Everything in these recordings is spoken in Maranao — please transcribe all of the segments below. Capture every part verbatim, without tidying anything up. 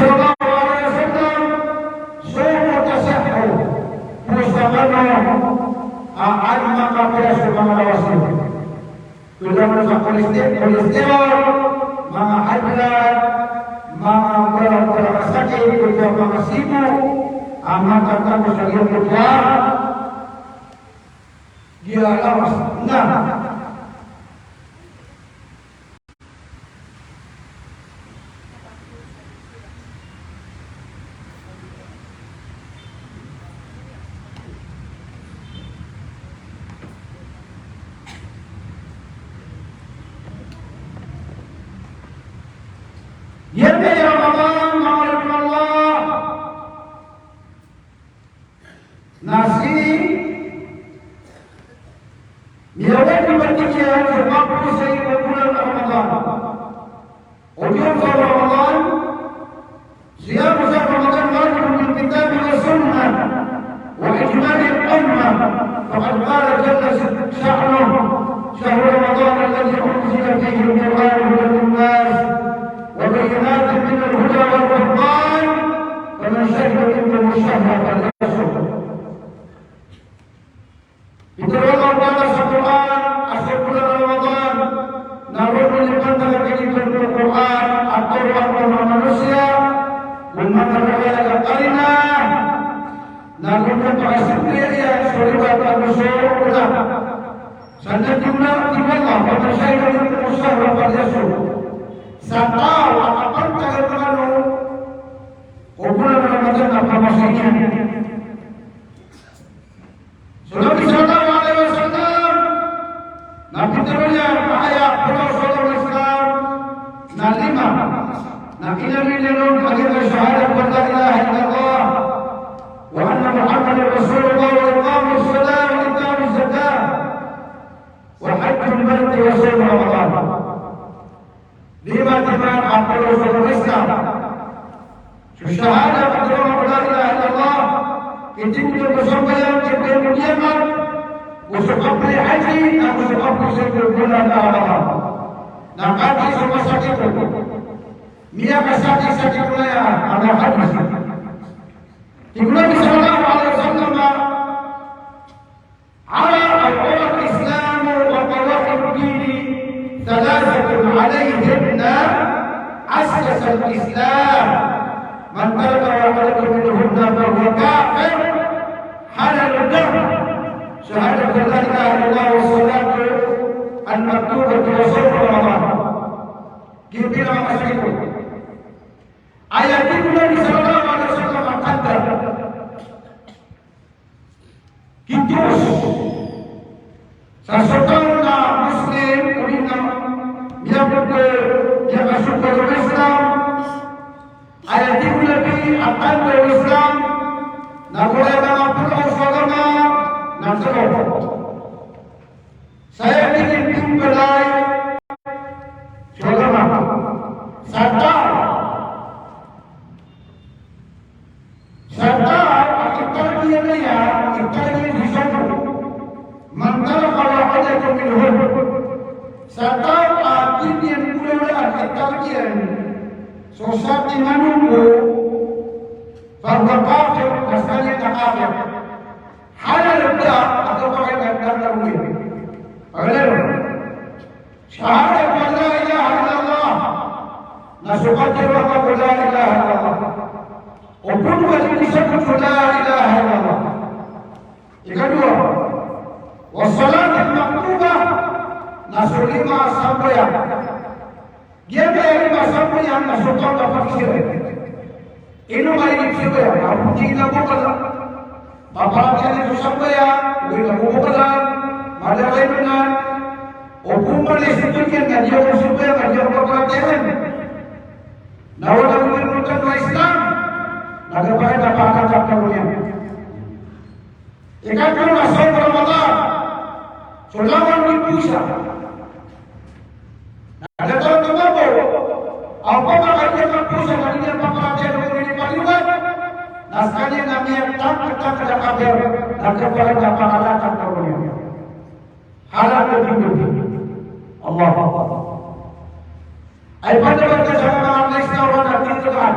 sallallahu alaihi wasallam, sumu tasihhu, powasa kano, a, an makapiya so manga lawas iyo. Pagari sa koleste-, kolesterol, manga high blood, manga mbarambarang a sakit, pagari sa manga sibo, a, matatagos sa giyoto a giya lawas. Na. Giya Ramadan, manga oripn o Allah. Na sii, miyawajib a tig iyan so kapowasa ko bolan a Ramadan. Odi na so Ramadan, siyam shahr Ramadan wajibun bil kitabi was sunnah wa ijma'il ummah. Faqad qala jalla sha'nuhu, "Shahru Ramadan alladhi unzila fihi al-Qur'an hudan lin-nas." Wa bayyinatin minal huda wal furqan, faman shahida minkumu shahra falyasumhu. Pitharo o Allah Ta'ala sa Qur'an a so bolan a Ramadan na roo niyan pantag a kinithowan o Qur'an a tharoon o manga manosiya ko manga raya a karina, na go pakasimbiya iyan so libat ago so ola. Sa tig o Allah, tig o Allah, "Faman shahida minkumu shahra falyasumhu." Sa taw a kapantag rkano o bolan a Ramadan na pamasa iyan. So Nabi sallallahu alaihi wasallam na pitharo iyan a aya polo so agama Islam na lima. Na inaloy iyan on a giya shahadat an la ilaha illallah wa anna Muhammadan Rasulullah wa iqamis salah wa ita'iz zakah wa hajjul bayti wa sawmi Ramadan. Lima timan a polo so agama Islam. So shahadat, a pitharo ko la ilaha illallah, kitimbo ko sambayang, kitimbo ko niyamat, go so kapphowasa, na go so kapphowasa ko bolan a Ramadan. Na katii so masakit o miyakasakit-sakit o aya a hadis. Tig o Nabi sallallahu alaihi wasallam, عرى، أو عرى الإسلام وقواعد الدين ثلاثة عليهن أسس الإسلام، من ترك واحدة منهن فهو كافر، حلال الدم، شهادة أن لا إله إلا الله والصلاة المكتوبة وصوم رمضان. Giyoto i manga sarigo. Aya tig o Nabi sallallahu alaihi wasallam a kanta. Kitoos sa so taw na Muslim, odi na miyakasok ko Islam, aya tig o Nabi a kanda o Islam na go aya manga polo so agama na tlo. Sa aya tig iyan a pipalay so agama. Sa taw Sa taw a itark iyan aya, itark iyan so sogo. Man taraka wahidatan minhun. Sa taw a di niyan kolaolaan, itark iyan so satiman o sogo, fahuwa kafir, na skaniyan na kafir. Halal a da a kapakay na dardarowin. Halal. Shahadat an la ilaha illallah. Na so katharo ko la ilaha illallah. O polo a di sabot so la ilaha illallah. Ikadowa, was salatil maktubah. Na so lima a sambayang. Giya lima a sambayang na so taw na pakisira. Ino ba ini sambayang? Apo di na bokal. Paparatiyayaan so sambayang, di na bokal. Madalay na. O pumali sa tig iyan na di ako sambayang, di ako paparatiyayaan. Na wala ko pinutan na Islam. Na kapakay na pakakapakay niyan. Ikatlo na sawm Ramadan. So langon di powasa. Na da taw a mababa. Opama ka di niyan powasa, ka di niyan paparatiyayaan ko di paliwat. Na skaniyan na miyatangkd-tangkd a kafir. Na kapakay na pakakapakay niyan. Halal a tig iyan. Allahu Akbar. Ay padapat ka sa manga Islam na titgaan.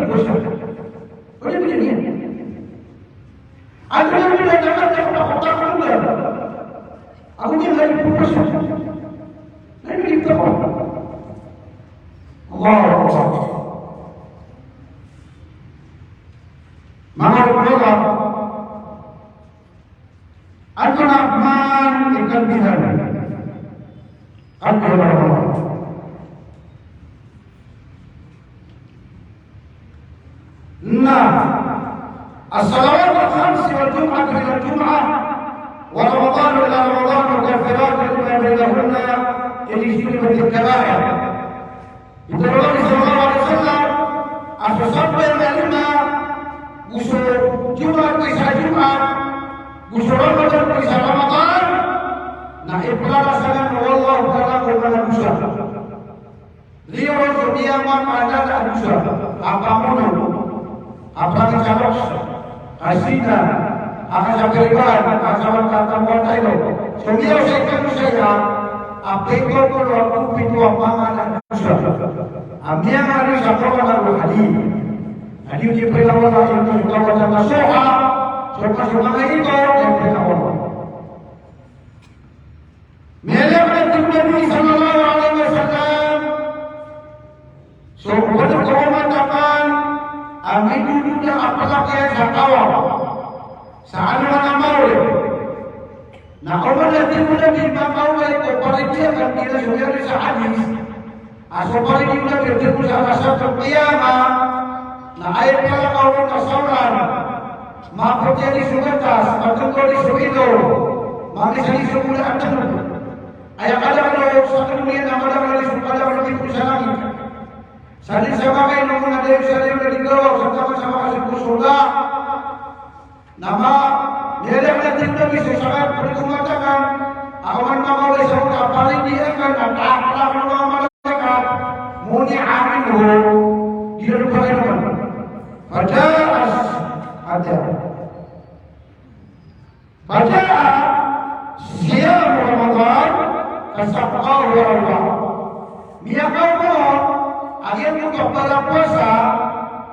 pagpowasa. Odi ba di niyan? Anda niyan di na dapat na kapakota ka lugar? Ago niyan na ipopowasa. Na ipipita ko. Allahu Akbar. Manga ulama, antonaa pman i kalbihan? Kalbihan a Ramadan. Na as-salawatul khams wal jum'atu ila jum'ah wa Ramadan ila Ramadan mukaffiratun lima bainahunna idha ijtunibatil kaba'ir. Pitharo o Nabi sallallahu alaihi wasallam a so sambayang a lima, go so Jumaat ko isa Jumaat, go so Ramadan ko isa Ramadan, na iplalasanan o Allah Ta'ala ko manga dosa. Liyo ron so miyamamaana a dosa, a pamono, a pangicaloks, a zina, a kasapiriban, a kasapantatamoan tayo. So miyaosay kano saya, a pito polo ago pito a manga dosa. A miyangni sa Qur'an ago hadith. A di o di pila wala ito so kawatan a soha, so kasomanga ito, so pila wala. Miyailay a tig o Nabi sallallahu alaihi wasallam, so pd ko omat akn a midododa a plak iyan sa kawang sa alongan a mawri. Na oman a tig o Nabi, makaoma ko paridi akn, giya so miyailay sa hadith. A so paridi o Nabi, tig o sa, sa Qiyamah, na aya palakaw on na saoran, mapoti a di so gatas, matengko a di so ilong, mangisa a di so bola a tengko. Aya kadakl o sakn iyan na madakl a di so kadakl o tito sa langit. Sa di sa makainom na dayon sa dayon a di gawak sa taman sa makasogo sorga. Na ma, miyailay a tig o Nabi so sakn, pd ko omat akn a oman makaoma sa oto a paridi akn na taakl akn o manga malaikat, muni'a minhu, di ron pakainomn. Faja'at, ata. Faja'a siyamu Ramadan, fasaqahu Allah. Miyakaoma a giyangkoto a pala powasa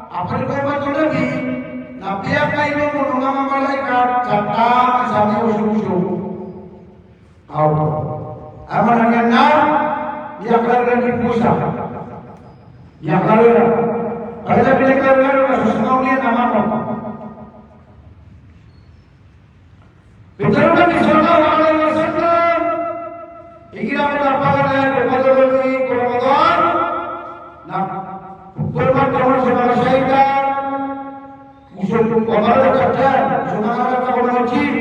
a pd ko omat o Nabi, na piyakainom on o manga malaikat sa taman sa miyosogosogo. Aw. Aya maana niyan na miyaklaro iran di powasa. Miyaklaro iran. Pd a miyaklaro iran na so sngaw niyan na mambo. Pitharo o Nabi sallallahu alaihi wasallam, igira ko na pagari ko kalololi ko Ramadan, na pphoroman ko so manga shaytan, go so manga rata, go so manga rata ko manga jinn.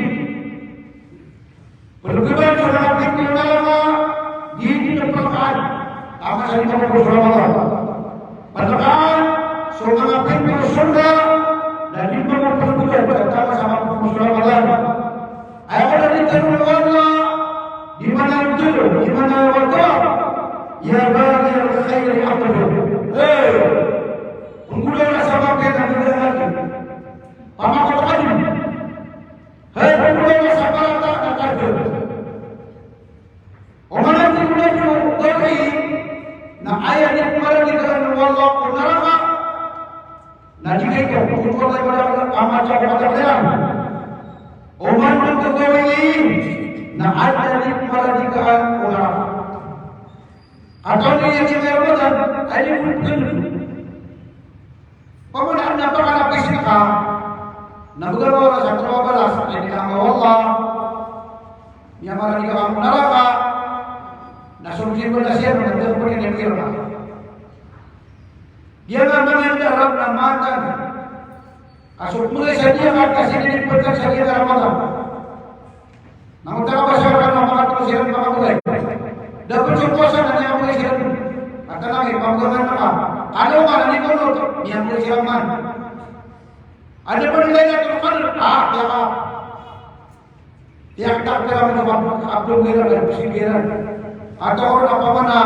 Pphoroman so manga pinto naraka, di dn pphoroman. Aya sa di mambo so Ramadan. Pphoroman so manga pinto sorga, na di mambo pphoroman, taman sa mapos so Ramadan. Aya maana niyan, di mana ito, di mana ito. Ya baghiyal khayri aqbil. Hey, pnggolalan sa manga kailangan. Pamakot ka dn. Hay pnggolalan sa manga kailangan. Oman a tig o Nabi, na aya di pmarani kano o Allah ko naraka, na di kaito. Na adn a di paradkaan o naraka. Antonaa i aya Ramadan? Aya di pn. Opama na pakalapis ka, na bgan o Allah sa tlo a balas, aya di ka o Allah, miyamarani ka ko naraka, na so miyambalas iyan na da pn iyan iyan. Giyanan a manga indarap na matan. Ka so pmagay sa diya ka, ka sii di pn sa diya ka Ramadan. Na oto ka ba siran na makatlo siran makabgay. Da pn so powasa na miyabgay siran. Antaa lagid, pamgangan ka. Kalo ka na di ko oto, miyabgay siran man. Adn pn Laylatul Qadr, ah, tiyak a. Tiyak a, tiyak a, tiyak a, tiyak a, tiyak a, tiyak a. Antaa oto, opama na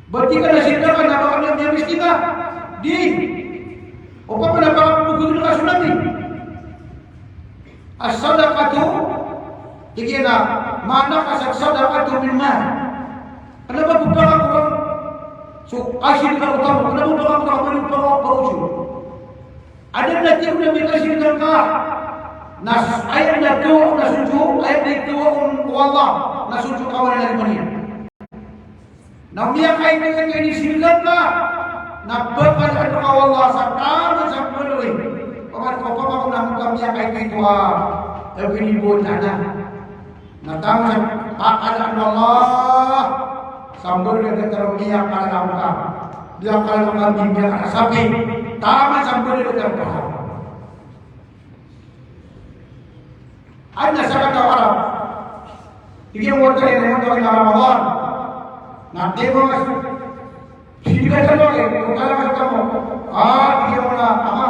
ba di ka na sii ka na ba ka na miyamiskin ka? Di. Opama na ba ka pagkukunin ka so Nabi. As-sadaqatu, tig iyan a, ma naqasat sadaqatun min mal. Kna ba pphakakoran so kasii ka o tano, kna ba pphakakoran so kasii ka o tano. Adn a tig o Nabi a kasii ka, na s-, aya na tig o, na so tig o, aya na tig o o Allah, na so tig o kawan iyan. Na miyakaito-ito i sii ka, na pphakakoran o Allah sa taman sa pphakakoran. Opama ko na miyakaito-ito a, a binibot na na. Na taman sa pakakoran o Allah, sa mbala ka tharoon iyan a kakoran ka. Di a kakoran ka, di a kakoran sapi. Taman sa mbala ka tharoon. Adn a sakataw a Arab. Tig iyan a wata iyan a wata iyan a Ramadan. Na tig iyan a, sii ka tharoon, o tharoon ka mo. Ah, tig iyan a ama.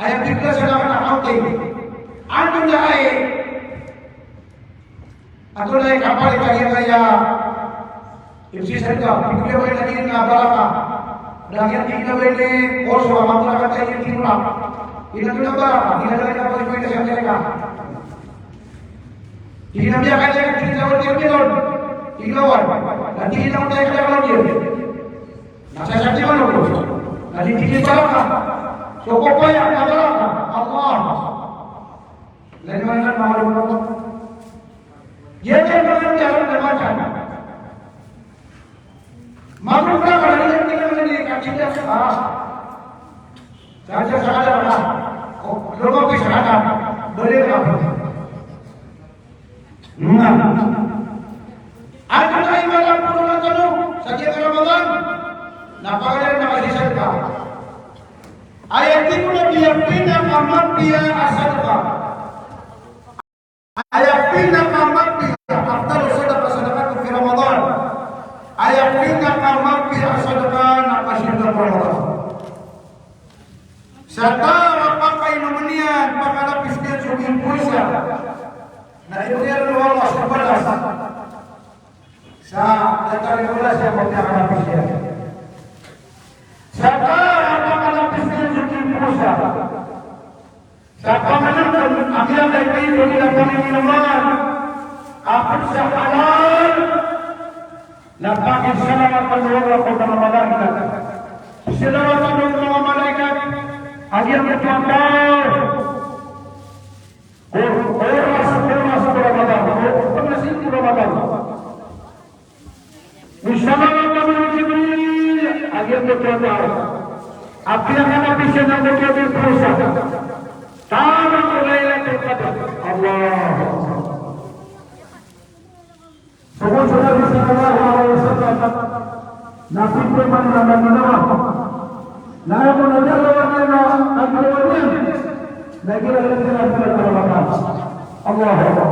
Aya pipila sa anak na kaontay. Antonaa i Antonaa i kapalit a giyangkaya ipsisan ka, di ko ba ina di na baraka. Da giya di na ba ini, o so a mabaraka ta ini di na. Ina di na baraka, ina di na ba ini sa Amerika. Di na biya ka di na ba ini, di na wan. Da di na wan, da di na wan. Na sa sa di na wan. Na di di baraka. So ko pa ya na baraka. Allah. Lagi mana na malu. Giyanan a manga indarap na matan. Magrograk a lagid iyan, tig iyan a lagid iyan, ah. Sa, sa, sa, sa, ah. O, lomapis ka na. Balik ka. Na. Antonaa i mala a polo na tano sa giyangkai a Ramadan? Na pagari na kasi sadaka. Aya tig o Nabi a pinakamapiya a sadaka. Aya pinakamapiya, afdalu sadaqa sadaqatun fi Ramadan. Aya pinakamapiya a sadaka na kasii ko Ramadan. Sa taw a pakainomn iyan, pakalapis iyan so giyangkoto a powasa, na ibgay o Allah so balas. Sa taw a pakalapis iyan. Sa taw a pakalapis iyan so giyangkoto a powasa. Sa pamanakan a miyakaito iyan a panginoman a pd sa halal, na pakisalamatan o Allah ko manga malaikat. Salamatan o manga malaikat a giyangkoto a taw. Ko oras, oras ko Ramadan, ko pangasi ko Ramadan. Misalamatan o Jibril a giyangkoto a taw a piyakalapis iyan angkoto a powasa. Taman ko Laylatul Qadr. Allahu Akbar. So, so Nabi sallallahu alaihi wasallam na pito man na mananawa. Na aya ko na dalawa na kagalawan iyan. Na igira igira igira igira. Allahu Akbar.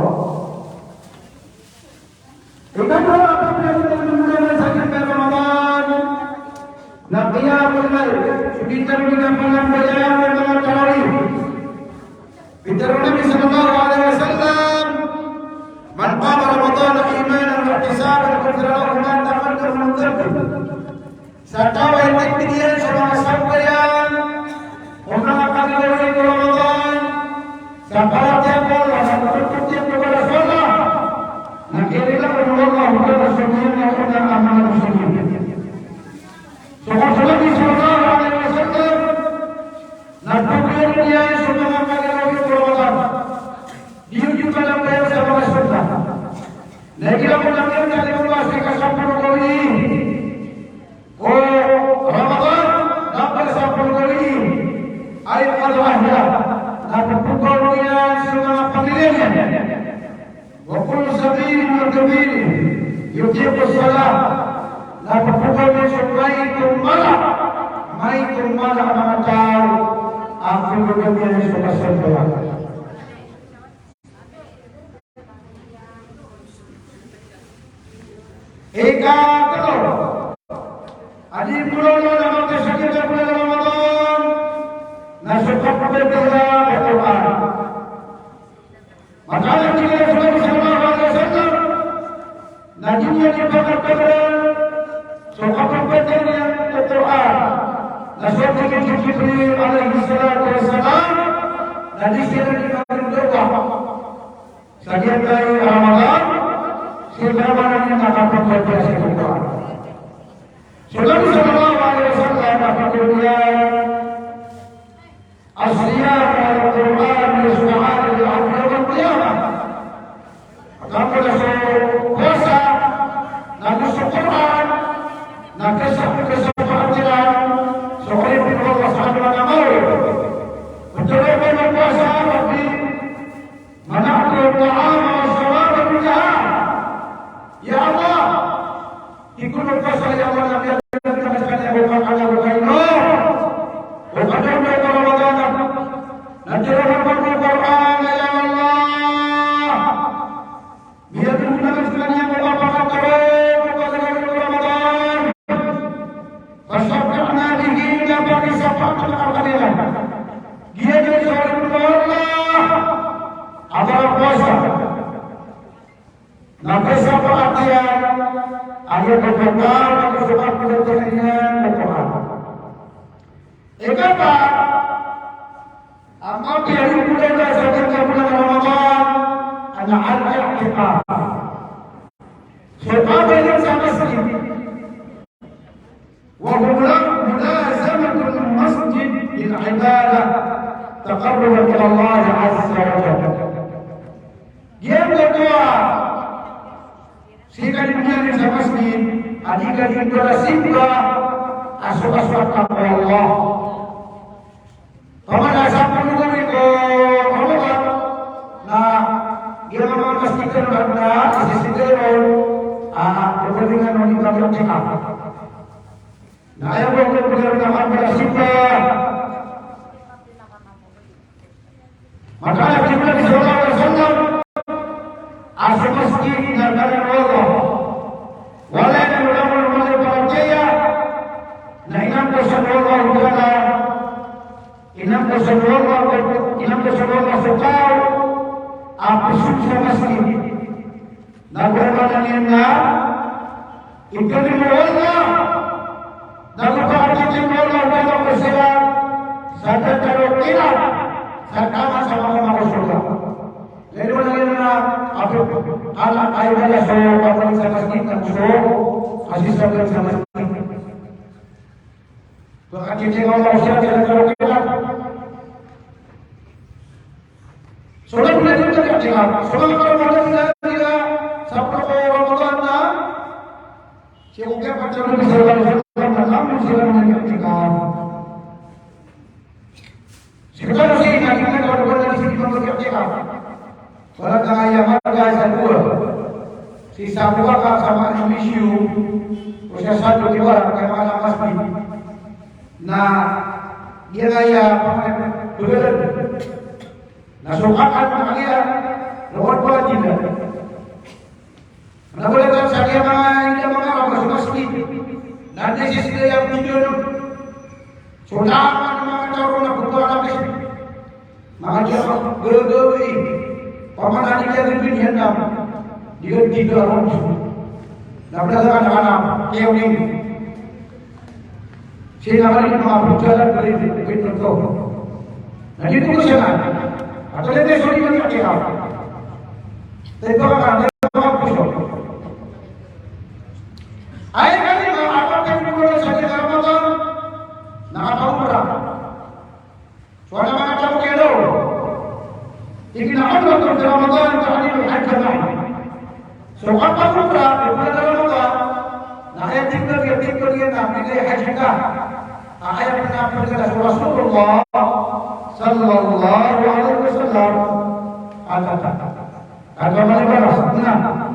Ikadowa a kapiya a miyamimulay sa giyangkai a Ramadan na qiyamul layl. Pitharo o Nabi sallallahu alaihi wasallam, pitharo o Nabi sallallahu alaihi wasallam, "Man qama Ramadana imanan wa ihtisaban ghufira lahu ma taqaddama min dhanbih." Sa taw a itigtig iyan so manga sambayang o manga kagagawii ko Ramadan, sa paratiyaya ko Allah, sa paratiyaya ko Allah, na kiyarila o Allah so manga dosa niyan. So Nabi sallallahu alaihi wasallam na pagari iyan so manga kagagawii ko Ramadan. Di niyo di kalambayang sa ahlah, na pphagaw iyan so manga pamilya niyan. Wa kullu saghirin wa kabirin yutiqus salah, na pphagaw iyan so maito a mala, maito a mala a manga taw a pphagaw iyan so kasambayang. Ikatlo, a di polo na manga sakit a bulan Ramadan na so kapagpapasa ko Qur'an. Mataan a tig o Rasul sallallahu alaihi wasallam na di niyan ipakapagpapasa so kapagpapasa niyan ko Qur'an na so tig o Jibril alaihi salatu wassalam na di siran di magdawah sa giyangkai a Ramadan, sii ko Ramadan iyan na kapagpapasa ko Qur'an. So Nabi sallallahu alaihi wasallam na pitharo iyan, "As-siyam wal Qur'an yashfa'ani lil 'abdi yawmal qiyamah." Pitharo iyan so powasa, na go so Qur'an, na kasa-, kasapaat iran so oripn o Allah sa adn a mawri. Pitharo iyan so powasa, Rabbi, mana'tu at-ta'ama wash-sharaba min nahar. Ya Allah, tig o powasa, ya Allah, na miyatagn ka skaniyan ko kakan ago kainom o kadn o Ramadan. Na tharo iyan ko Qur'an, ya Allah, miyatagn ka skaniyan ko kapakatharo ko kadn o Ramadan. Fashabbihna bihi, na pakisapaat ka rkaniyan. Giya dn so oripn o Allah a manga powasa. Na kasapaat iyan a giyangkoto a taw a kasapaat iyan ko Qur'an. Ikapat, a mapiya i bulan sa giyangkai a bulan a Ramadan, na al-i'tikaf. So kabaya sa masgit. Wa huwa mulazamatul masjid bil ibadah taqarruban ila Allah azza wa jalla. Giyangkoto a sii ka di miyailay sa masgit a di ka di dn simba a sokasokat ko Allah. Pamana sa polo gawii ko Ramadan na giyangkai a manga masgit na isa sii ko, a, pagpalingan o di mag-i'tikaf. Na aya bo ko pagpalingan o di mag-i'tikaf. Mataan a tig o Nabi sallallahu alaihi wasallam a so masgit na kanan o Allah. Walay na mala o mala a paratiyaya na inamposan o Allah Ta'ala, inamposan o Allah, inamposan o Allah so taw a pzong sa masgit. Na go maana niyan na ikatharo o Allah, na go pakatitho o Allah Ta'ala ko siran sa datar o kiran sa taman sa manga manga sorga. Lagid o maana niyan na a pd, ala, aya bala so pamaling sa masgit na so, a sii sa pamaling sa masgit. Pakatitho o Allah siran sa datar o kiran. So manga pd a di mag-i'tikaf, so manga pd a di, sa polo ko Ramadan na, sii ko kiyapat o Nabi sallallahu alaihi wasallam na kamo siran mag-i'tikaf. Sii ko tano sii na di na kamo siran mag-i'tikaf. Wala ka aya marga sa buwa. Sii sa buwa ka sa manga misyu, o sa sa do di wala ka manga masgit. Na giyangkaya pagalalan. Na so kakan a giya, na wad ba di na. Na wala ka sa giya manga ida manga awa so masgit. Na di sii sa giya pindon. So taman a manga taw ron na pagalalan. Manga di a gagawii. Pamana di a gagawii niyan na di a di a ron. Na pd a ka na ka na kiyaw niyan. Sii na manga di a manga pagalalan, pagalalan, pagalalan. Na di ko siya na. Ato lete so di a kiyaw. Tayo ba ka na, tayo ba ka puso. Aya kalimat a kapag-umrah sa Ramadan, na kapag-umrah. So, aya manga taw a kiyaw. Tig iyan a umratun fi Ramadan ta'dilu hajjatan. So kapag-umrah sii ko bulan Ramadan, na aya tig iyan, aya tig iyan na miyakahaji ka. Aya pn a pd a so Rasulullah Sallallahu alaihi wasallam. Ada, ada. Ada mana balas? Nah.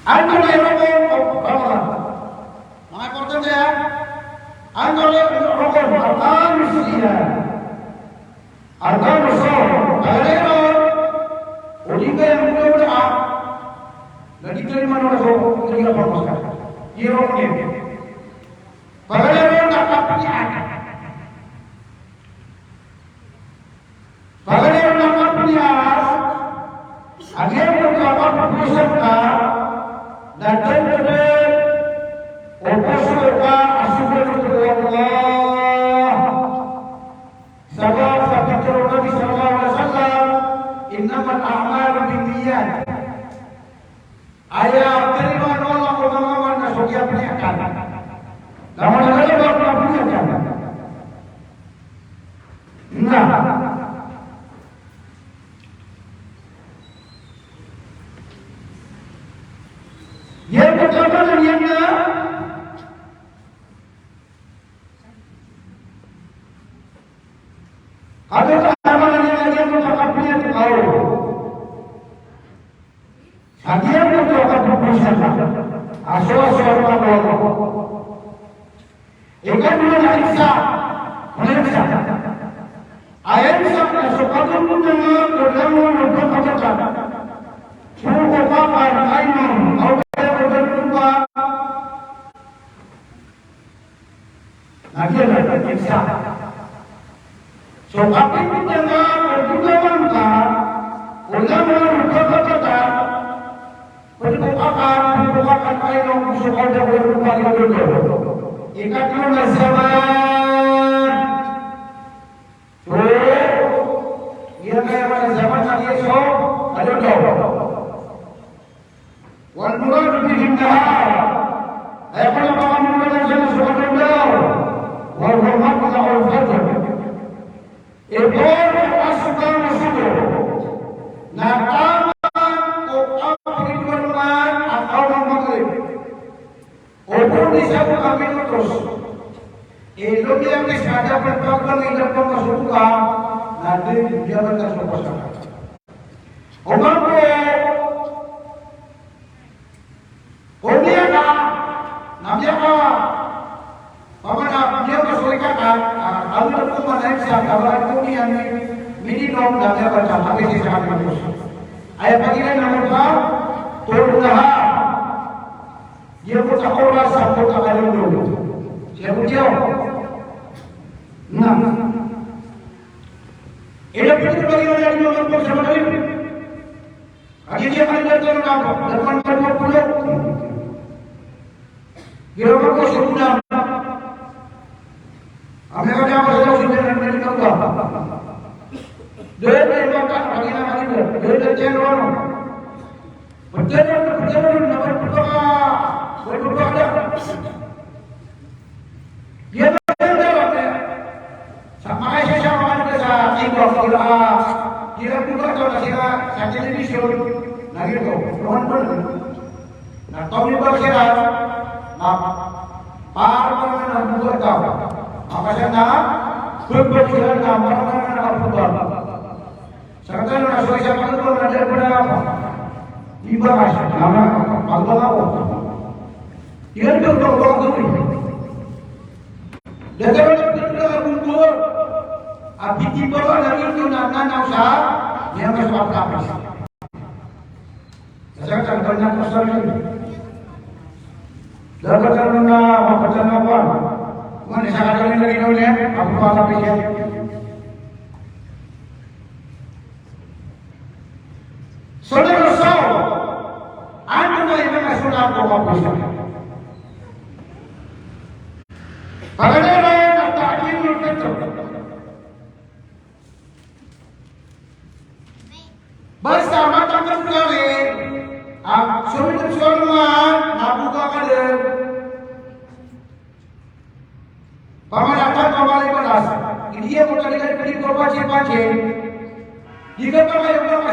Antonaa i rokon o Ramadan? Manga importante aya. Antonaa i rokon o Ramadan? Arkanus sawm, tagalay ron, o di kaya mula-mula a, na di kaya mano na so, di kaya pagpasal. Di ron iyan. Tagalay ron na kapiyaan. Tagalay ron na kapiyaan, a giyangkoto a kapagpasal ka, na dn dn o poso ka a sogoan ko Allah. Sabap sa pitharo o Nabi sallallahu alaihi wasallam, "Innamal a'malu binniyat." Aya tarimaan o Allah ko manga amal na so kiyapniyatan. Na manga amal na pniyatan. Na. Aya pkhaamala niyan na Ago sa amal iyan a giyangkoto a kapniyat ka, a giyangkoto a kapniyat ka, a so, a so, a so, a so. Ikadowa na imsak. Ano imsak? Aya imsak na so katontongan ko langon o pkhabataan. Pkhabataan, ainom, aw kaya ko pkhabataan. Na giyanan i imsak. So kapipitanga o ginawa ngka, o langon o pkhabataan, pd ko kakan, pd ko kakan, ainom, so kaoda ko pagidodon. Ikatlo na zaman. So, giyangkaya a zaman na giya so, ano daw? Wal muradu bihi an-nahar. Aya pn a pamamorada niyan na so kadaw. Wa huwa matla'ul fajr. Aya pn a so kadaw na so kadaw. Na taman ko kapagidodon a kaon o Maghrib. O bo di sa bo kami notos. Ino niyan di sa da pn pagkami na pamasokan, na di niyan na so pasaka. O mambo, o niyan na, na niyan na, pamana niyan na so ikakan, a, ano na pamana sa kawan ko niyan, mininom na niyan na sa, kami si sa kami notos. Aya pagiran na mo ba, tulog na ha. Giyangkoto a oras, giyangkoto a kalindong. Siya ko diyaw. Na. Ino pito ba giyanan a di mambo sa Maghrib? Kagiya di a kalindong na, darpa na dua polo. Giyangkoto a suguna. Amay ka di a kalindong, suguna na di ka ba. Dee, dee, maka, kagiya na kalindong. Dee, dee, tiyan, wano. Ptharoon, ptharoon, na ptharoon, ptharoon. Iya, ptharoon, ptharoon. Sa makaisa sa mga ano sa iba, sila, ah, sila buka to na sila sa television, na gito, noon po. Na tomimba sila, na, para mga na buka to. Makasana, buka sila na, para mga na buka. Sakataya na so isa ka lupa na da pn a ibakas, na mapagbaga ko. Iyan ko, ko, ko, ko. Datar na pn a bumbo. A pitibaga na ito na nanaw sa, niyan mas mapagkapis. Sa sakataya na pn a pasal na. Dapat na mapatanapan. Mana sakataya na ito niyan, a pagkapis iyan. Sunnah so, antonaa i manga sunnah ko kapowasa? Paganay ron na ta'jilul fitr. Basta matangkd ka ron a somitop so alongan na boka ka dn. Pamana tanto a mala i balas. Iniya ko tadi ka di pwede ko pancing-pancing. Di ka pa kayo ka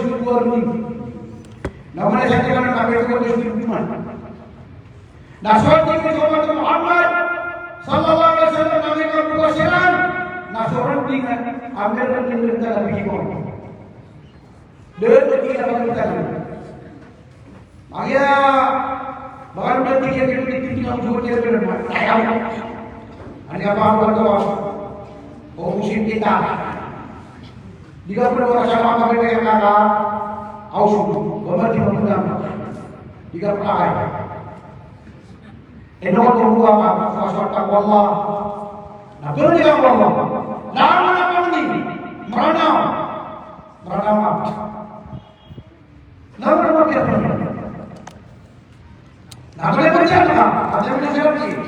sii ko ardi. Na mana sa kiran a kapito ko sii ko man. Na so tig o Nabi Muhammad sallallahu alaihi wasallam na amay ka buka siran, na so ardi nga, amay ka ardi nga, da a pigi ko. Da a pigi ko. Magiya, baka na tig iyan, tig iyan, tig iyan, tig iyan, tig iyan, tig iyan. Ano ka ba ang pagkawa? O, musim kita. Di ka pwede wala sa mga pagkawa na ka, auso, bamati mo na. Di ka pwede. Ino ko buka ka, sa taqwa Allah. Na pwede ka Allah. Na ano na pwede? Maranaw. Maranaw. Na ano na pwede? Na ano na pwede? Ano na pwede?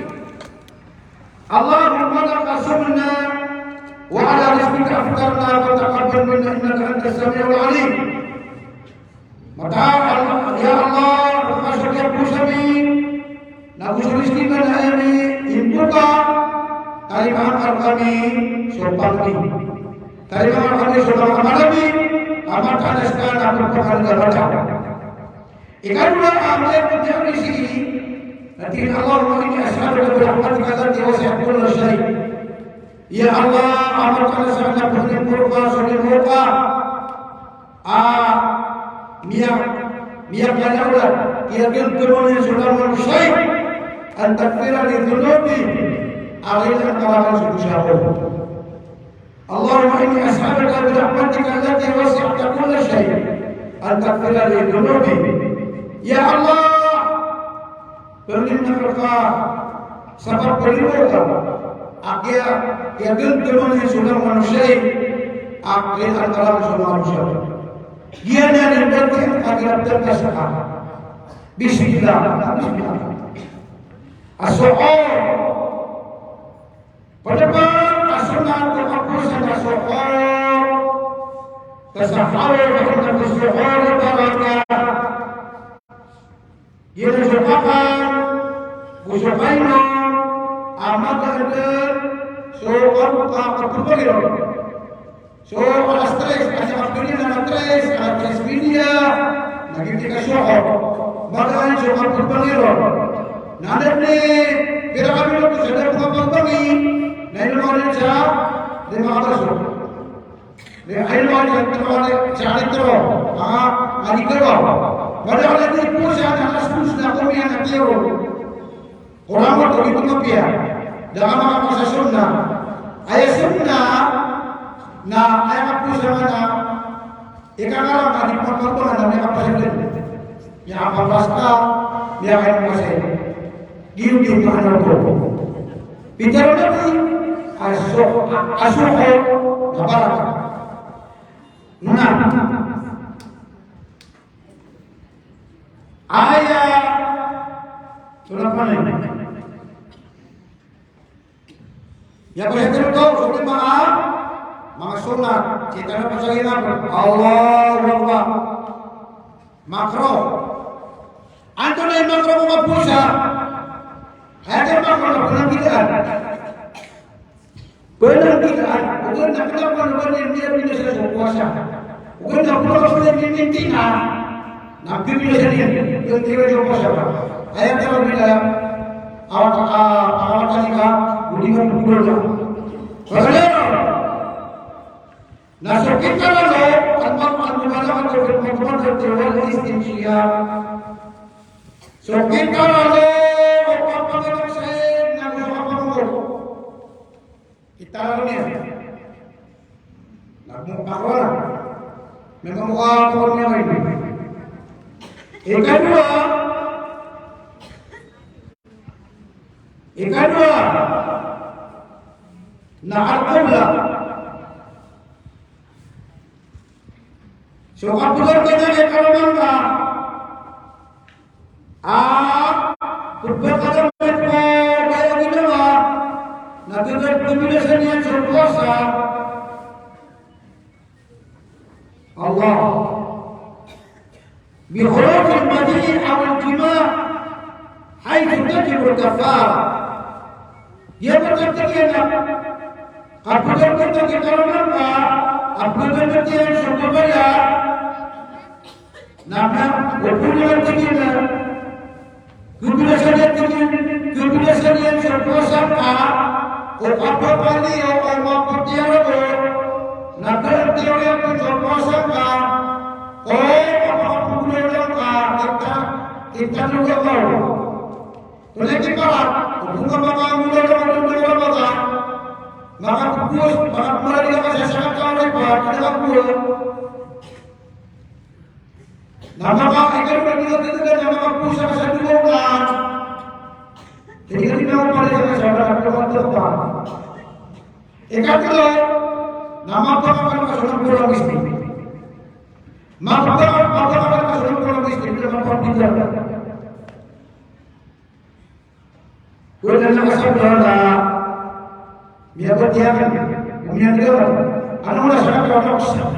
اللهم لك صمنا وعلى رزقك أفطرنا فتقبل منا إنك أنت السميع العليم. Mataan, ya Allah, rka so kiyapos ami, na go so rizki ka na ami imboka, tarimaa ngka rkami so pangni. Tarimaa ngka rkami so pangni, a mataan a ska na pphakaligabat. Ikadowa a miyapd iyan sii, na tig iyan, اللهم إني أسألك برحمتك التي وسعت كل شيء. Ya Allah, a mataan a ska na pphakaligabat so limo ka. A, miya, miyakalawla, kiyagantaman iyan so langowan o shayi, an taghfira li dhunubi, a rilaan ka rakn so dosa ko. اللهم إني أسألك برحمتك التي وسعت كل شيء أن تغفر لي ذنوبي. Ya Allah, pangnin akn rka sa pagpalimo ka, a kiya, kiyagantaman iyan so langowan o shayi, a rilaan ka rakn so langowan o shayi. Giyanan i dn a kagiya pd ka saka. Bismillah. Bismillah. As-suhur. Pd pn a sunnah ko kapowasa na suhur. Tasahharu fa inna fis suhuri barakah. Giyanan so kakan, go so kainom, a magaan dn so ka-, ka-, kapagpangiro. So alas tres, a miyakapangiro na alas tres, alas tres media, na giyoto i kasuhur. Magaan so kapagpangiro. Na anda dn i pira ka minutos a da a pagpangi, na ino man sa di makabaso. Aya maana niyan, aya maana niyan, sa litro, ah, a litro. Madakl a di powasa na alas dos na komiyan a tiyoro. Korang oto, di ko mapiya. Da ka makapasa sunnah. Aya sunnah na aya kapowasa na ikakarang a di pagpagbangan na miyakapasa dn. Miyakapasa ka, miyakainom ka sa. Giyoto i maana oto. Pitharo o Nabi, as-suh-, as-suhur, na barakah. Na aya, so na pn. Aya pn sa tharoon ko, so di manga, manga sunnat. Sii tano pn sa ginap, Allahu Akbar. Makruh. Antonaa i makruh ko kapowasa? Aya makruh na pnanggilaan. Pnanggilaan. Ogaid na pnanggilaan, ogaid na miyabinasa so powasa. Ogaid na pnanggilaan, miyabinasa na, na piyabinasa niyan. Pnanggilaan so powasa. Aya tano bila, awat, ah, awat ka, odi ka pnanggilaan. Pagaliyo. Na so kitaralo, al-, al-mubalaghatu fil madmadati wal istinshaq. So kitaralo, o kapangirasay, na so kapangirasay. Kitaralo niyan. Na mo pakora. Memang ko ako niyan. Ikadowa, Ikadowa, na al-qublah. So kapagari ka niyan, ikadowa, a, pagpakadamit ko, kaya ginawa, na pagpakadamit niyan so powasa. Allah. Bi khurujil madhi awil jima' haythu tajibul kaffarah. Aya maana niyan na, kapagari ka niyan, ikadowa, a pagpakadamit niyan so babaya, na, na, o pagpakadamit niyan na, Khabinasa niyan, khabinasa niyan so powasa ka, o kapakaliyo o mapatiyara bo, na khabinasa niyan so powasa ka, o kapakapagulawla ka, kita, kita niyo ka. Tonaa i kiparat, o bunga makagulawla ka, makapagulawla ka, makapagpos, makamaladi ka sa sakataw na ipa, kita ka buwan. Na maka, ikadowa na miyatatagan na makapowasa ka sa dowa oras. Jadi, ino na pala sa kasama na pala sa pa. Ikatlo, na mapakakan ka sa dowa oras miskin. Mapakakan, mapakakan ka sa dowa oras miskin, ino na mapakakan. Wala na kasabda na miyabatiya ka, miyabatiya ka. Ano na sa kapatid?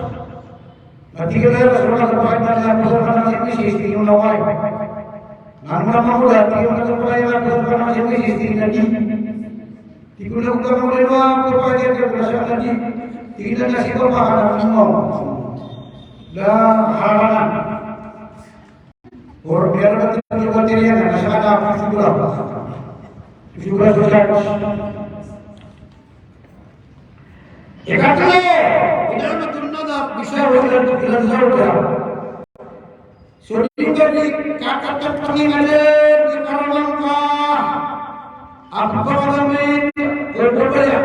Na tig iyan a Rasulullah, kapatid na niyan, kapatid na niyan, tig iyan a wala. Na ano na mambo, tig iyan a kapatid na niyan, tig iyan a di. Tig iyan a kapatid na niyan, kapatid na niyan, tig iyan a di. Tig iyan a di, tig iyan a di. Or biar betul material na sa ada syukur. Syukur saja. Ikatlo, idamatul nadhar bi shahwati ila zawja. So di ka di katatatangingalen di karangka a pagpakadamit ko babaya.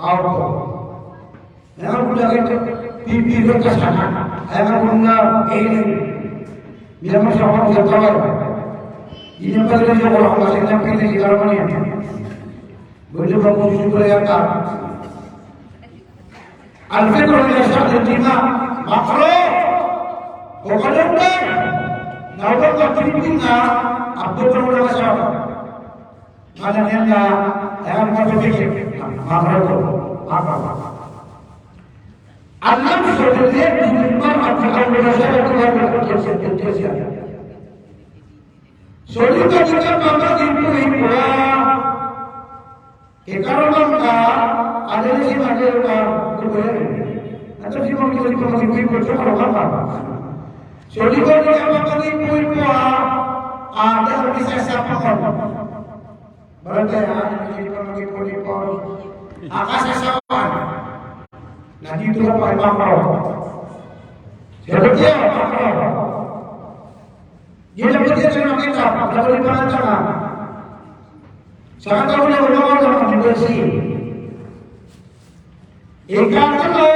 Aw. Aya nga bo lagid o pipiro ka sana. Aya nga bo na, eh, miyamasa ko sa tawar. Ino ba lagid o ko lang kasi na pili si Karmani. Bali ba ko susuko ya ka. Al-fitru ila shahwatil jima', makruh. O kadaklan, na o ba ka Pilipina, a ba ka mula ka sa, maana niyan na, eh, mapapikir, na, makarogo, makarogo. Al-lamsu bil yad lil mar'ati aw ghasala bil yad. So di ka di ka pamagi ko ipo a Kikaroman ka, adn a di magi ka, ko ba yan. Adn a di magi ka, ko ba yan, ko ba yan. So di ka di ka magi ko ipo a, adn a di sa sa pa ka. Barangay, adn a di ka magi ko ipo a, a kasasawan. Na di to ka pa ipo a. Siya ba diya, pa ka. Giya na pd iyan sa manga kitab, na pd iyan sa manga kitab. Sa katawi na ulama na manga university. Ikatlo,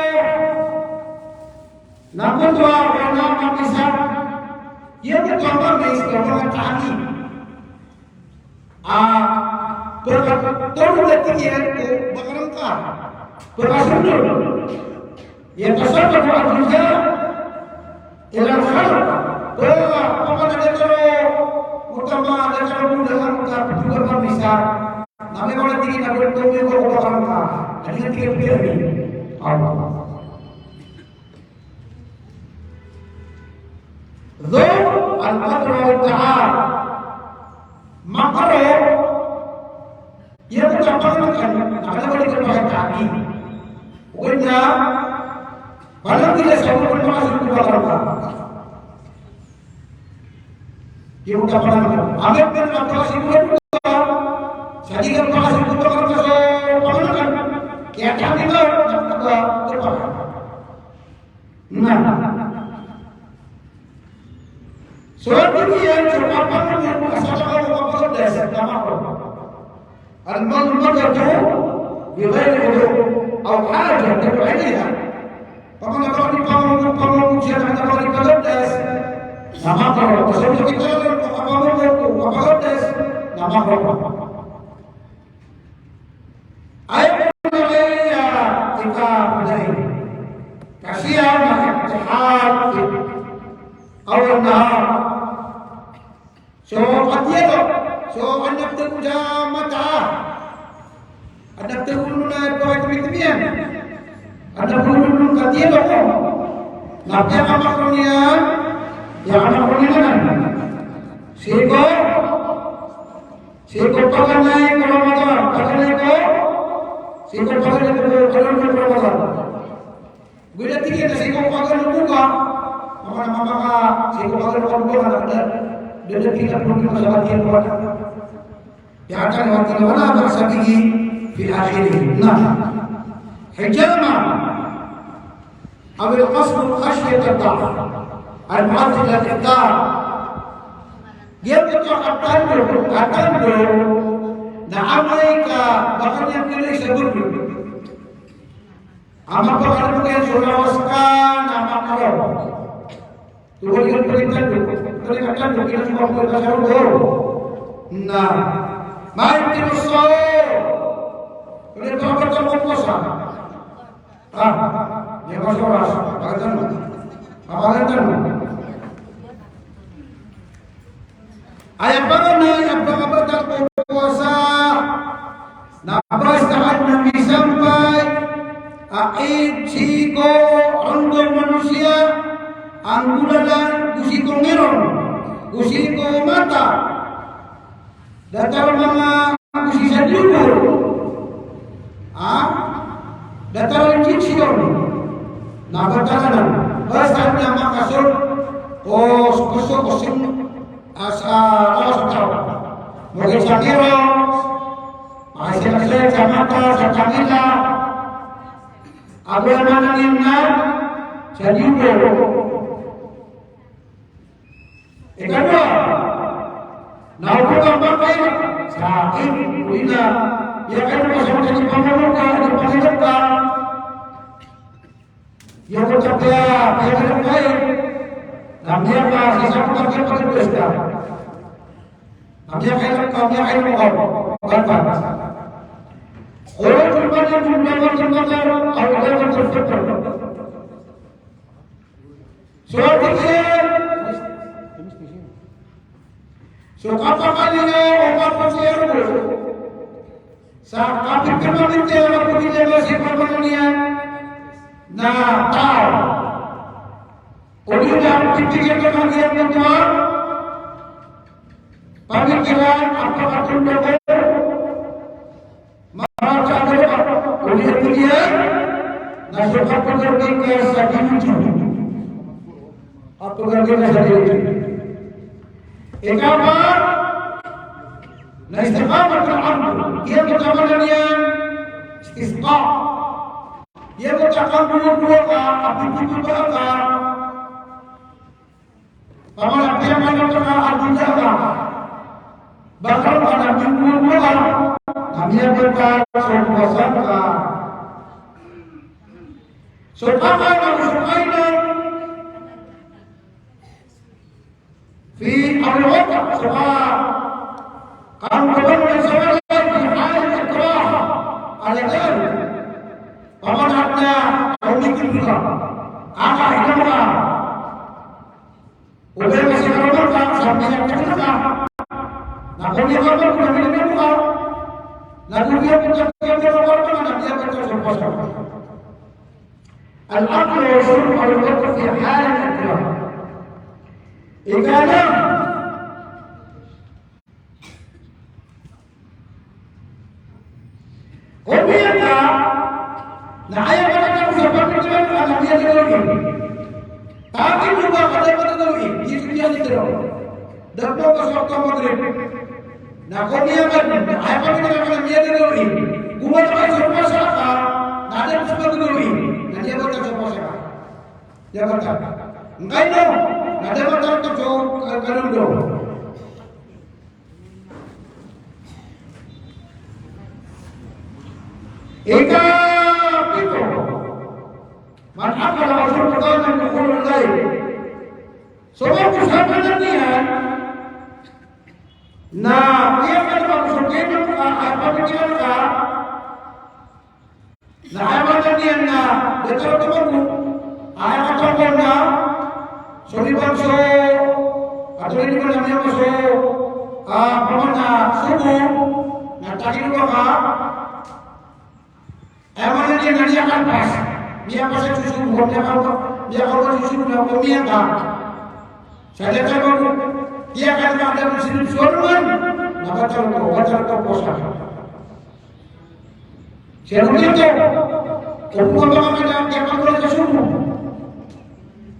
na koto a ulama misa, giya koto a manga is, na manga tani. A, pagkatoro na tig iyan ko ba ka rangka. Pagkasundol. Yatasarrafu al-ghidha ila al-khalq. Pagka, pagka na datar o, utama na datar o mudahan ka pitugar ka misa. Na miyaona tig iyan a ba ka rangka. Adi na tig iyan a ba ka rangka. Dhuk al-qadra wa ta'al. Makaro, iya ko sa panganakan, na kna ba di ka pakaitagi. Ogaid na, balang di ka sa panganakan, sa panganakan. Iya ko sa panganakan. Amay ka pakaitagi, sa di ka pakaitagi, sa panganakan. Kaya kami ka, na kna ba, di ka pakaitagi. Na. So, tig iyan, so kapamamug a salakaw o kapalodas na makaro. Al-madmadatu bi ghayri wudu' aw hajah tad'u ilayha. Pamamamug, pamamamug, pamamamug siya na kapalodas na makaro. So, tig iyan, so kapamamug o kapalodas na makaro. Aya maana niyan na ikapadai. Kasi a makikihal aw na. So, katiya to. So, anak to sa mata. Anak to na ito ay tumitimiyan. Anak to katiya to. Na piyakamakaro niyan. Piyakamakaro niyan. Sii ko Sii ko paganay ko Ramadan, paganay ko, sii ko paganay ko, ko, ko, ko Ramadan. Ogaid na tig iyan a sii ko paganay ko ka, mama na mama ka, sii ko paganay ko ka, da, da, da, tig iyan a problema sa katiyan ko ka. Iya ka na, wa la ba'sa bihi fi akhirih. Na. Hijama. Aw al-qasdu khashyata ad-da'f al-mu'addi lil-iftar. Giyoto a katando, katando na amay ka ba ka niyan khailay sa bdor. Amay ka ba ka niyan so lawas ka na makaro. Tig iyan a pd iyan katando, pd iyan katando, giyoto a katando, giyoto a katando. Na. Main tiruso. Pd iyan katando ko powasa. Ah, iya ko sa oras. Pagatan mo. Pagatan mo. Aya paganay a pagabata ko powasa na basta adn a misampay a id sii ko onggon o manosiya, anggolalan, go sii ko ngirong, go sii ko mata. Datar manga ko sii sa diyobor. Ha? Datar injection. Na batalan. Basta na makasold ko, ko, ko, ko sing, a, sa, a, sa taw. Ogaid sa ngirong, a, sa, sa, sa mata, sa tangila. Ago maana niyan na sa diyobor. Ikadowa, na o ba ka mapakay sa akin, o ina, iya ka na sa mata di pamamamug ka, di pamamamug ka. Iya ko sa piya, piya ka na kay. Na miya ka sa sa ko ka piya ka na pesta. Na miya ka na ka, miya ka na ka. Bata. Khuruj al-mani min mabit al-madar aw mabit al-fitr. So, tig iyan, So kapakay niyan o kapakay niyan sa kapikir mamit iyan a pagilay sa pamamagitan na taw. Odi na pipikir ka mamit iyan na taw. Pamikiran a pakatundogon. Mara sa agama, odi na pd iyan na so kapagarbik iyan sa dilutu. Kapagarbik iyan sa dilutu. Ikapat na istiqamatul amr. Giya ko tamanan iyan istisqa. Giya ko takagogowa ka, a pipipibaa ka. Pamana piyamana ka a gunda ka. Bakal ka na minggu ka. Na miyabata so kowasa ka. So kaka na so kainan. Fi awal waqt, so ka. Kan gabay na sa wala fi hal ikrah. Ala dhalik. Pamana na, a mikir ka. Kaka, ina ka. Ogaid na sii ko roo ka, sa miyakatag ka. Na ko niyan ka, ko niyan ka. Na ko niyan ka, ko niyan ka, na miyakatag ka. Al-aklu wa shurbu awal waqt fi hal al-ikrah. Ikanam. Ko miyan ka, na aya ka na ka sa pamikiran ka na miyan ka na. Taki mo ba ka dapat na gawin, di so miyan ka na. Dapat ka sa wakto Maghrib. Na ko miyan ka, na aya pamikiran ka na miyan ka na gawin. Kumat ka sa pasa ka, na dapat sa gawin. Na dapat ka sa pasa ka. Dapat ka. Ngkaino, na dapat ka sa, eh, kalondo. Ikapito, man akala aw shariba qabla dukhulil layl. So, ko sabap niyan na, iya ka na so kainan ka, a, a, pamikiran ka, na aya maana niyan na datar oto mambo, aya kataw ko na so riban so, atao riban a miyan ka so, a, pamana subuh, na takino ka, aya maana niyan na miyakalpas, miyapas so subuh, miyakalpas, miyakalpas so subuh na miyan ka. Sa datar mambo, iya ka na da so subuh, na batal oto, batal oto powasa. Sii ko ito, o pamana na kiyapanggolawla sa subuh.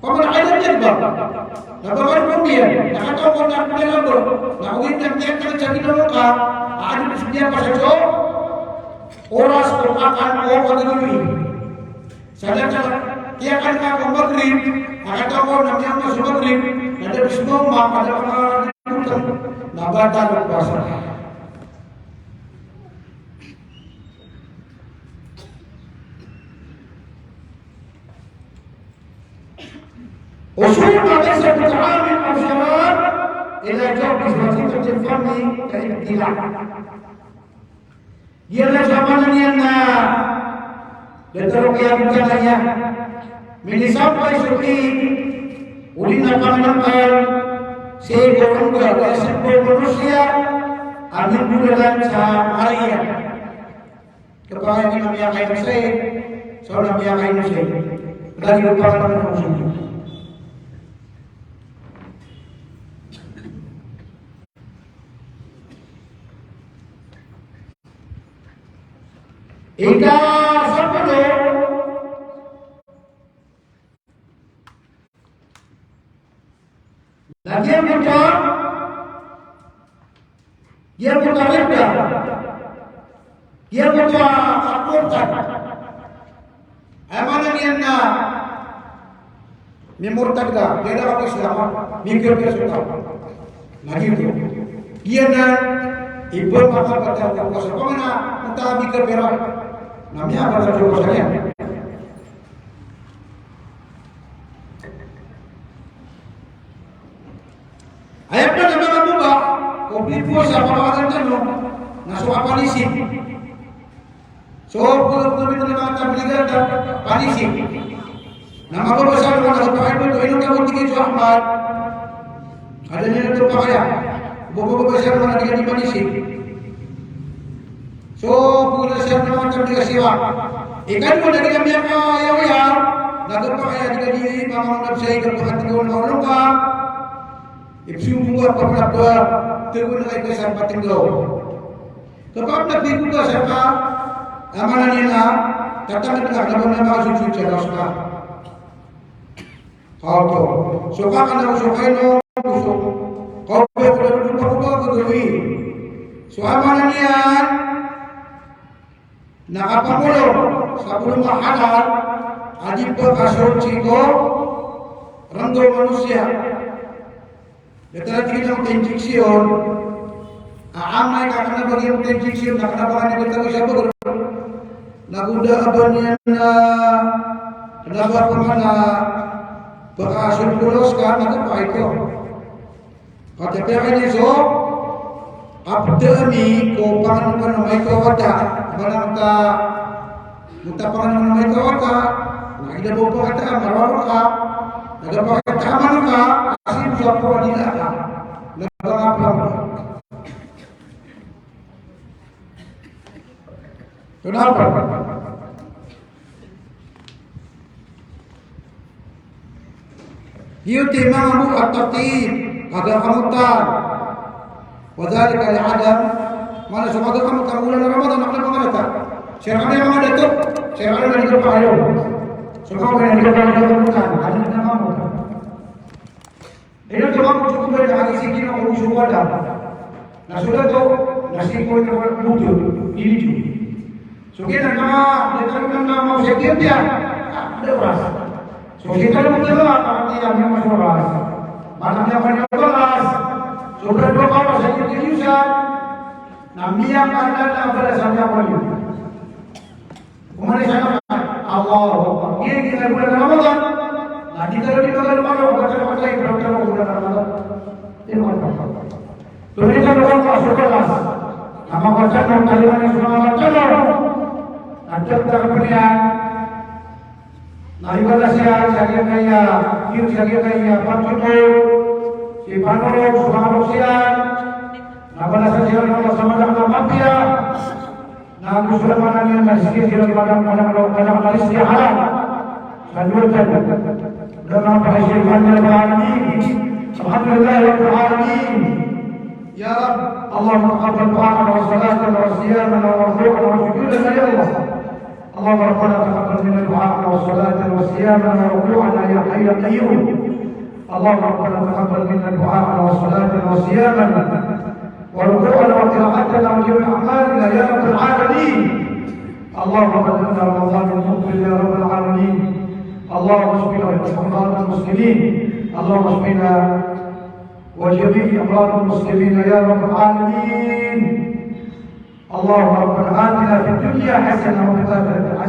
Pamana aya niyan ba? Na ba ka roo miyan, na kataw ko na pd a labo, na ogaid na kiyakan sa kinaoma ka, a adn a miyapas so oras ko kakan o kagagawii. Sa datar, kiyakan ka ko Maghrib, a kataw ko na miyaoma so Maghrib, na da so maoma, na da ka na, na batal o powasa. Usul ma laysa bi ta'amin aw sharab ila jawfi wasitatil fami kal ibtila'. Giyanan so maana niyan na datar o kiyabtila' iyan. Minisampay so tig, odi na pangnngkn sii ko ongga, sii ko manosiya a minggolalan sa mala iyan. Kapakay niyan a miyakaino sii, so na miyakaino sii. Lagid o pangalaman ko sii. Ikasapolo, na giyangkoto a, giyangkoto a ridda, giyangkoto a murtad. Aya maana niyan na mimurtad ka, giya da ka ko Islam, mikapir so taw. Na giyoto. Giyanan i ba makabatal ko powasa. Pamana, mata mikapir a, na miyabatal so powasa niyan. Aya pn a manga mubah ko pipowasa a pakawalan tano na so kapalisik. So polo polo pito na manga tabligh a palisik. Na mababasa ko na so pakay ko, ino tano tig iyan so Ahmad. Adn iyan oto pakaya. Pagobasa man a di ka di manisi. So, pagobasa man a di ka siwa. Ikadowa na di ka miyakayaw-yaw, na gapa aya di ka di mamangolab sa ika pagatigaw na kaolong ka. Ipsumpunga pagkapatid, tegon na ika sa patenggaw. Kapag nagbigo ka sa ka, amanan iyan na, tatangked ka na ba na makasudsud sa Diyos ka. Kaoto. So, kakana so kaino, so, kaoto, kaoto, kaoto, kaoto, kaoto. So, amanan iyan, na kapangolom sa bolong a halal a di pakasold sii ko renggaw a manosiya. Datar a tig iyan a injection. A amay ka kena ba giya injection, na kena ba kena ba giya injection, na go da a ba niyan na kena ba pamana pakasold ko loss ka, na kapakay ko. Katii niyan so, kapda ami ko pangan-pangan a maito a wata, manang ta, mota pangan-pangan a maito a wata, na ida bo pangata a maroro ka, na da pangata a mano ka, a sii bo sa poro a dila ka, na ba nga pangata. Tonaa ba? Giyoto i manga bo a taqyid, kaga kamotan. Wa dhalika li adam, maana so kaga kamotan, olan a Ramadan, na kena ba nga rata. Sii rekaniyan manga dato, sii rekaniyan manga dato. So kaga kamotan, kaga kamotan. Ino to manga cukup ba na kaga sii ko oso o Adam. Na so dato, na sii ko ino buto, iliju. So giyanan na, na talo na na mawsay giya. Ah, da oras. So giyanan na mawsay giya, ah, iya, iya mawsay oras. Maana niyan na oras. So berdoa ka oras sa giya. Na miyakala na balasan niyan ko niyan. Oman i isa na, Allahu Akbar. Giya, giya bulan Ramadan. Na di talo di magalomalo, baca-baca, ibrang talo bulan Ramadan. Di magalomalo. Tonaa i talo a so balas. Na makabaca na, talo na so makabaca na. Na tiyap talo pn iyan. Na ibalas iyan sa giyangkaya, giya sa giyangkaya, pantotol, sii panolog so manga loks iyan. Na balasan siran o Allah sa madakl a mapiya. Na ago so lamanan iyan na sii siran madakl, madakl, madakl a rizki a halal. Sa dowa tano. Alhamdulillahi Rabbil Alamin. Alhamdulillahi Rabbil Alamin. Ya Rabb, Allahumma taqabbal du'a'ana wa salatana wa siyamana wa ruku'ana wa sujudana, ya Allah. اللهم ربنا تقبل منا دعاءنا وصلاتنا وصيامنا وركوعنا يا حي يا قيوم. اللهم ربنا تقبل منا دعاءنا وصلاتنا وصيامنا وركوعنا وقراءتنا وجميع أعمالنا يا رب العالمين. اللهم بلغنا رمضان المقبل يا رب العالمين. اللهم اشفنا واشف مرضى المسلمين. اللهم اشفنا وجميع أمراض المسلمين يا رب العالمين. اللهم ربنا آتنا في الدنيا حسنة وفي الآخرة